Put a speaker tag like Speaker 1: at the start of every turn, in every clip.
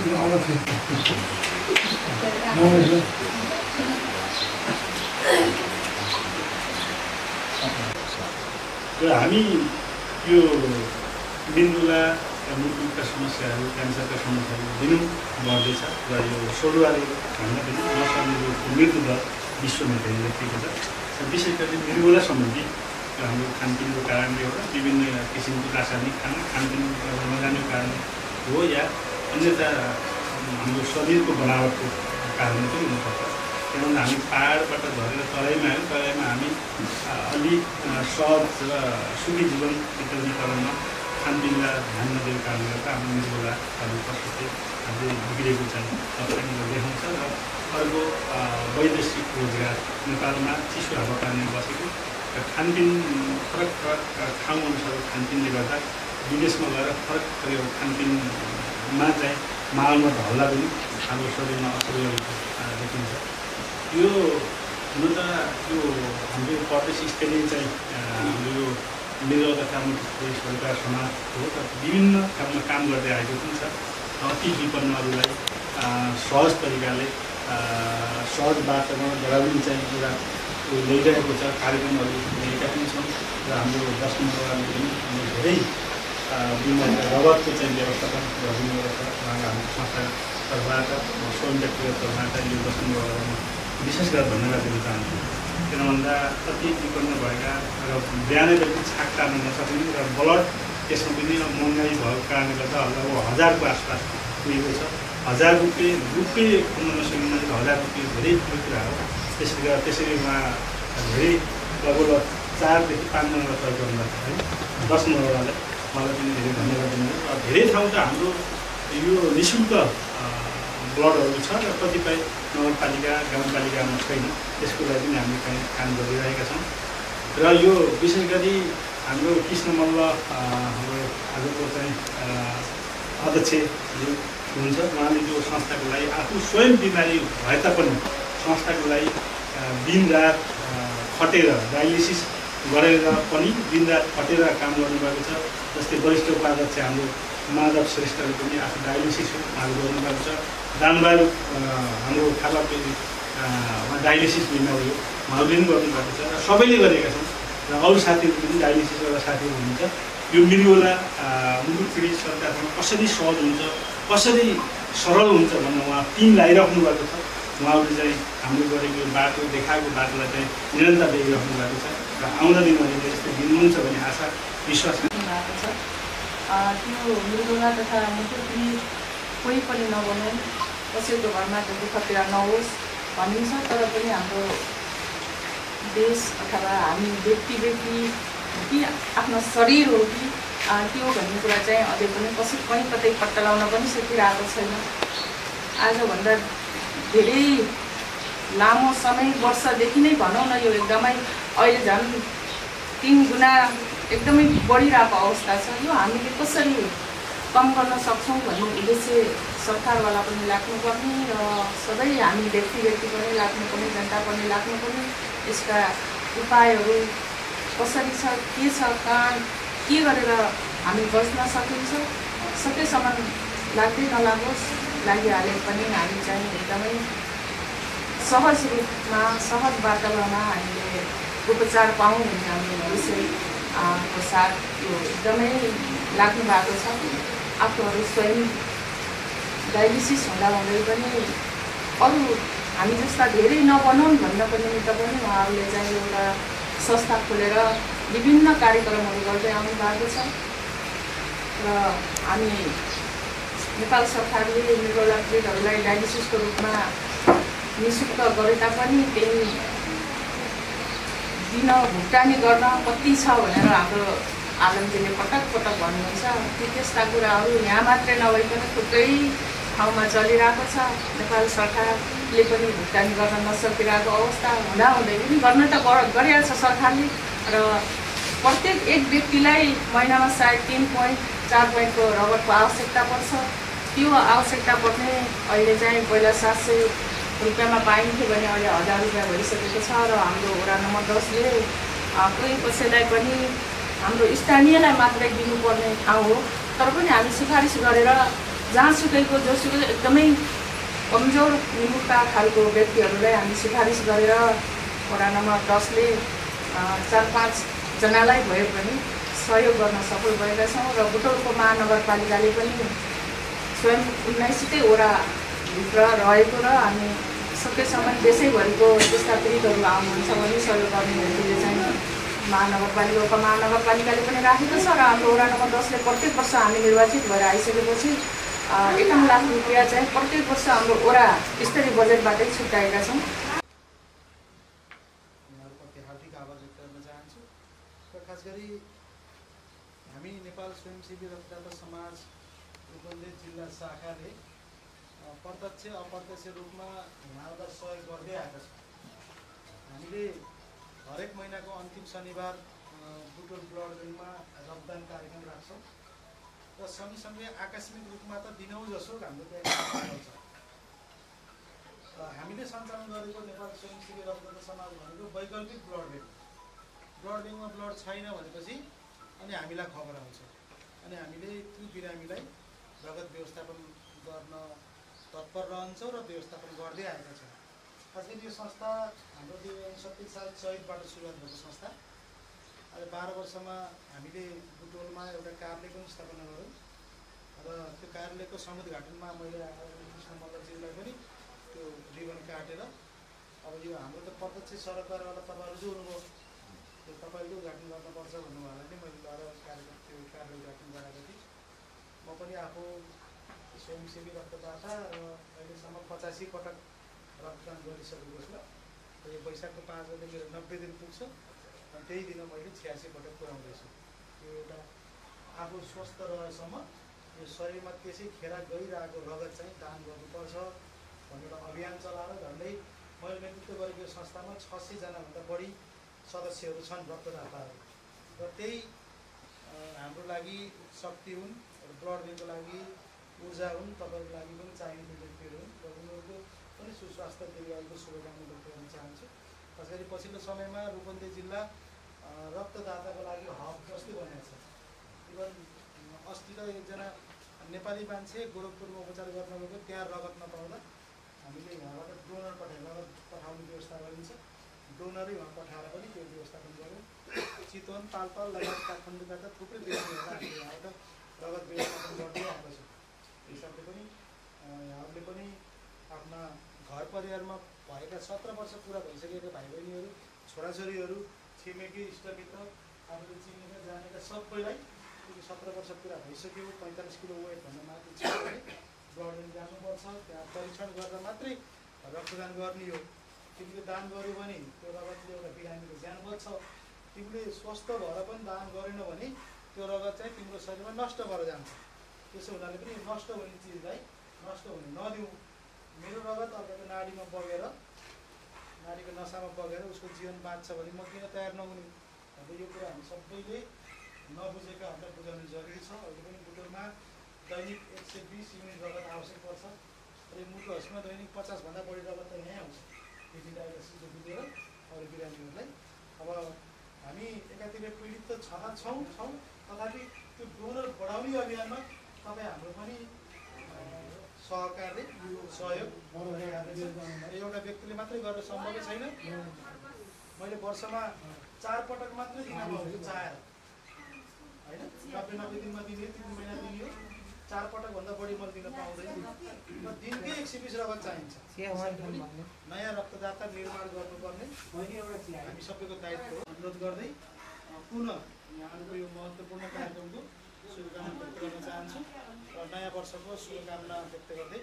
Speaker 1: हामी यो मृगौला मृत्युका समस्याहरू क्यान्सरका समस्याहरू दिनौँ बढ्दैछ र यो सोडुवाले भन्दा पनि नसर्ने रोगको मृत्यु दर विश्वमा धेरै देखिएको छ। विशेष गरी मृगौला सम्बन्धी हाम्रो खानपिनको कारणले होला, विभिन्न किसिमको रासायनिक खानपिन नजान्ने कारण हो या अन्यथा हाम्रो शरीरको बनावटको कारणले पनि हुनसक्छ। किनभने हामी पाहाडबाट झरेर तराईमा आयौँ, तराईमा हामी अलि सहज र सुखी जीवन बिताउने क्रममा खानपिनलाई ध्यान नदिएको कारणले गर्दा हाम्रो मृगौलाहरू प्रस्तुति अझै बिग्रेको चाहिँ अप्ठ्यारो देखाउँछ। र अर्को वैदेशिक रोजगार, नेपालमा चिसो हावापानी बसेको र खानपिन फरक फरक ठाउँ अनुसारको खानपिनले गर्दा विदेशमा गएर फरक यो खानपिनमा चाहिँ माहौलमा ढल्दा पनि हाम्रो शरीरमा असर गरेको देखिन्छ। यो हुन त यो हाम्रो प्रदेश स्तरीय चाहिँ हाम्रो यो मृग तथा सरकार समाज हो, तर विभिन्न ठाउँमा काम गर्दै आएको पनि छ। अति विपन्नहरूलाई सहज तरिकाले सहज वातावरणबाट पनि चाहिँ एउटा ल्याइरहेको छ, कार्यक्रमहरू ल्याएका पनि छन्। र हाम्रो 10 नम्बरले पनि धेरै बिमारी रगतको चाहिँ व्यवस्थापन गरिने गर्छ। हाम्रो संस्थाको तर्फबाट स्वयं व्यक्तिगत तर्फबाट यो 10 नम्बरमा विशेष गरेर धन्यवाद दिन चाहन्छु। किन भन्दा अति विपन्न भएका र बिहानै बेलुकी छाक टार्न नसक्ने र ब्लड त्यसमा पनि महँगाई भएको कारणले गर्दा अब 1000को आसपास पुगेको छ। 1000 रुपियाँ खुल्न नसक्ने मान्छे 1000 रुपियाँ धेरै ठुलो कुरा हो। त्यसरी उहाँ धेरै लगभग 4 देखि 5 नम्बर सहयोग गर्नुहुन्छ है। 10 नम्बरलाई मलाई पनि धेरै धन्यवाद दिनुहुन्छ। धेरै ठाउँ त हाम्रो यो निःशुल्क ब्लडहरू छ र कतिपय नगरपालिका गाउँपालिकामा छैन, त्यसको लागि पनि हामीले चाहिँ काम गरिरहेका छौँ। र यो विशेष गरी हाम्रो कृष्ण मल्ल हाम्रो आजको चाहिँ अध्यक्ष जो हुनुहुन्छ, उहाँले यो संस्थाको लागि आफू स्वयं बिमारी भए तापनि संस्थाको लागि दिनरात खटेर डायलिसिस गरेर पनि दिनरात खटेर काम गर्नुभएको छ। जस्तै वरिष्ठ उपाध्यक्ष हाम्रो माधव श्रेष्ठले पनि आफू डायलिसिस गर्नुभएको छ। दानबहादुर हाम्रो थापापेली उहाँ डायलिसिस बिमारी हो, उहाँले पनि गर्नुभएको छ र सबैले गरेका छन्। र अरू साथीहरू पनि डायलिसिस गरेर साथीहरू हुनुहुन्छ। यो मृगौला मुलुक पीडित सरकारसँग कसरी सहज हुन्छ, कसरी सरल हुन्छ भन्ने उहाँ टिम लगाइराख्नु भएको छ। उहाँहरूले चाहिँ हामीले गरेको बाटो देखाएको बाटोलाई चाहिँ निरन्तर दिइराख्नु भएको छ र आउँदा दिनहरूले यस्तो दिनुहुन्छ भन्ने आशा विश्वास
Speaker 2: भएको छ। त्यो मृगौला तथा मुलुक कोही पनि नबनौँ, कसैको घरमा त्यो दुःख पीडा नहोस् भनिन्छ। तर पनि हाम्रो देश अथवा हामी व्यक्ति कि आफ्नो शरीर हो कि त्यो भन्ने कुरा चाहिँ अझै पनि कहीँ कतै पत्ता लगाउन पनि सकिरहेको छैन। आजभन्दा धेरै लामो समय वर्षदेखि नै भनौँ न, यो एकदमै अहिले झन् 3 गुणा एकदमै बढिरहेको अवस्था छ। यो हामीले कसरी कम गर्न सक्छौँ भन्ने उद्देश्य सरकारवाला पनि लाग्नुपर्ने र सबै हामी व्यक्ति पनि लाग्नुपर्ने, जनता पनि लाग्नुपर्ने। यसका उपायहरू कसरी छ, के छ, कहाँ के गरेर हामी बच्न सकिन्छ, सकेसम्म लाग्दै नलागोस्, लागिहाले पनि हामी चाहिँ एकदमै सहज रूपमा सहज वातावरणमा हामीले उपचार पाऊँ भन्ने हाम्रो उद्देश्यको साथ यो एकदमै लाग्नु भएको छ। आफूहरू स्वयं डायलिसिस हुँदै पनि अरू हामी जस्ता धेरै नबनौँ भन्नको निमित्त पनि उहाँहरूले चाहिँ एउटा संस्था खोलेर विभिन्न कार्यक्रमहरू गर्दै आउनु भएको छ। र हामी नेपाल सरकारले मृगौला पीडितहरूलाई डायलिसिसको रूपमा निःशुल्क गरे तापनि त्यही दिन भुक्तानी गर्न कति छ भनेर हाम्रो आलमजीले पटक भन्नुहुन्छ। त्यस्ता कुराहरू यहाँ मात्रै नभइकन थुप्रै ठाउँमा चलिरहेको छ। नेपाल सरकारले पनि भुक्तानी गर्न नसकिरहेको अवस्था हुँदाहुँदै पनि गर्न त गरिरहेको छ सरकारले। र प्रत्येक एक व्यक्तिलाई महिनामा सायद 3.4 पोइन्टको रगतको आवश्यकता पर्छ। त्यो आवश्यकता पर्ने अहिले चाहिँ पहिला 700 रुपियाँमा पाइन्थ्यो भने अहिले 1000 रुपियाँ भइसकेको छ। र हाम्रो वडा नम्बर 10ले कोही कसैलाई पनि हाम्रो स्थानीयलाई मात्रै दिनुपर्ने ठाउँ हो, तर पनि हामी सिफारिस गरेर जहाँसुकैको जोसुकै एकदमै कमजोर निमुखा खालको व्यक्तिहरूलाई हामी सिफारिस गरेर वडा नम्बर 10ले 4-5 जनालाई भए पनि सहयोग गर्न सफल भएका छौँ र बुटवलको महानगरपालिकाले पनि स्वयं 19 वडाभित्र रहेको र हामी सकेसम्म देशैभरिको त्यस्ता पीडितहरू आउनुहुन्छ भने सहयोग गर्ने हेतुले चाहिँ महानगरपालिकाले पनि राखेको छ र हाम्रो वडा नम्बर 10ले प्रत्येक वर्ष हामी निर्वाचित भएर आइसकेपछि 51 लाख रुपियाँ चाहिँ प्रत्येक वर्ष हाम्रो वडा स्तरीय बजेटबाटै छुट्याएका छौँ।
Speaker 3: यहाँहरूप्रति हार्दिक आभार व्यक्त गर्न चाहन्छु र खास गरी हामी नेपाल स्वयंसेवी रक्तदाता समाज रूपन्देही जिल्ला शाखाले प्रत्यक्ष अप्रत्यक्ष रूपमा उहाँहरूलाई सहयोग गर्दै आएका छौँ। हामीले हरेक महिनाको अन्तिम शनिबार बुटवल ब्लड ब्याङ्कमा रक्तदान कार्यक्रम राख्छौँ र सँगसँगै आकस्मिक रूपमा त दिनौँ जसो हाम्रो त्यहाँ चल्छ। हामीले सञ्चालन गरेको नेपाल स्वयंसेवी रक्तदाता समाज भनेको वैकल्पिक ब्लड ब्याङ्कमा ब्लड छैन भनेपछि अनि हामीलाई खबर आउँछ अनि हामीले त्यो बिरामीलाई रगत व्यवस्थापन गर्न तत्पर रहन्छौँ र व्यवस्थापन गर्दै आएका छौँ। खास गरी यो संस्था हाम्रो 2029 साल चैतबाट सुरुवात भएको संस्था। अहिले 12 वर्षमा हामीले बुटवलमा एउटा कार्यालय पनि स्थापना गऱ्यौँ र त्यो कार्यालयको समुद्घाटनमा मैले कृष्ण मल्लजीलाई पनि त्यो रिबन काटेर अब यो हाम्रो त प्रत्यक्ष सरकारवाला तपाईँहरू जो हुनुभयो त्यो तपाईँले उद्घाटन गर्नुपर्छ भन्नुभयो भने मैले गएर त्यो कार्यालय उद्घाटन गराएको थिएँ। म पनि आफू स्वयंसेवी रक्तदाता र अहिलेसम्म 85 पटक रक्तदान गरिसकेको छु र यो वैशाखको 5 गते मेरो 90 दिन पुग्छ अनि त्यही दिन मैले 86 पटक पुऱ्याउँदैछु। यो एउटा आफू स्वस्थ रहेसम्म यो शरीरमा त्यसै खेर गइरहेको रगत चाहिँ दान गर्नुपर्छ भनेर अभियान चलाएर झन्डै मैले नेतृत्व गरेको यो संस्थामा 600 जनाभन्दा बढी सदस्यहरू छन् रक्तदाताहरू र त्यही हाम्रो लागि शक्ति हुन् र ब्लड ब्याङ्कको लागि ऊर्जा हुन्, तपाईँको लागि पनि चाहिने व्यक्तिहरू हुन् र उनीहरूको पनि सुस्वास्थ्य दीर्घायुको शुभकामना व्यक्त गर्न चाहन्छु। खास गरी पछिल्लो समयमा रूपन्देही जिल्ला रक्तदाताको लागि हब जस्तै बनेको छ। इभन अस्ति त एकजना नेपाली मान्छे गोरखपुरमा उपचार गर्न गएको त्यहाँ रगत नपाउँदा हामीले यहाँबाट डोनर रगत पठाउने व्यवस्था गरिन्छ। डोनरै उहाँ पठाएर पनि त्यो व्यवस्थापन गऱ्यौँ। चितवन, पाल्पाल लगायत काठमाडौँका त थुप्रै व्यक्तिहरूलाई हामीले यहाँबाट रगत व्यवस्थापन गर्दै आएको छ। हिसाबले पनि यहाँहरूले पनि आफ्ना घर परिवारमा भएका 17 वर्ष पुरा भइसकेका भाइ बहिनीहरू, छोराछोरीहरू, छिमेकी, इष्टमित्र, आफूले चिनेका जानेका सबैलाई 17 वर्ष पुरा भइसक्यो, 45 किलो वेटभन्दा माथि छ भने ब्लड ब्याङ्क जानुपर्छ। त्यहाँ परीक्षण गरेर मात्रै रक्तदान गर्ने हो। तिमीले दान गर्यो भने त्यो रगतले एउटा बिरामीको ज्यान बच्छ। तिमीले स्वस्थ भएर पनि दान गरेनौ भने त्यो रगत चाहिँ तिम्रो शरीरमा नष्ट भएर जान्छ। त्यसो हुनाले पनि नष्ट हुने चिजलाई नष्ट हुने नदिउँ। मेरो रगत अर्काको नाडीमा बगेर, नाडीको नसामा बगेर उसको जीवन बाँच्छ भने म किन तयार नहुने? अब यो कुरा हामी सबैले नबुझेकाहरूलाई बुझाउनु जरुरी छ। अहिले पनि बुटवलमा दैनिक 120 युनिट रगत आवश्यक पर्छ र यो मुटु हस्पिटलमा दैनिक 50 भन्दा बढी रगत त यहीँ आउँछ टिबी डायलिसिसदेखि लिएर अरू बिरामीहरूलाई। अब हामी एकातिर पीडित त छौँ तथापि त्यो डोनर बढाउने अभियानमा तपाईँ हाम्रो पनि सहकार्य सहयोग एउटा व्यक्तिले मात्रै गर्न सम्भवै छैन। मैले वर्षमा 4 पटक मात्रै दिन पाउँछु चाहेर, होइन 90 दिनमा दिने, 3 महिना दिने हो। 4 पटक भन्दा बढी मैले दिन पाउँदैन र दिनकै 120 रगत चाहिन्छ। नयाँ रक्तदाता निर्माण गर्नुपर्ने हामी सबैको दायित्व हो। अनुरोध गर्दै पुनः यहाँहरूको यो महत्त्वपूर्ण कार्यक्रमको शुभकामना व्यक्त गर्न चाहन्छु र नयाँ वर्षको शुभकामना व्यक्त गर्दै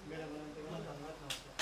Speaker 3: मेरो धन्यवाद।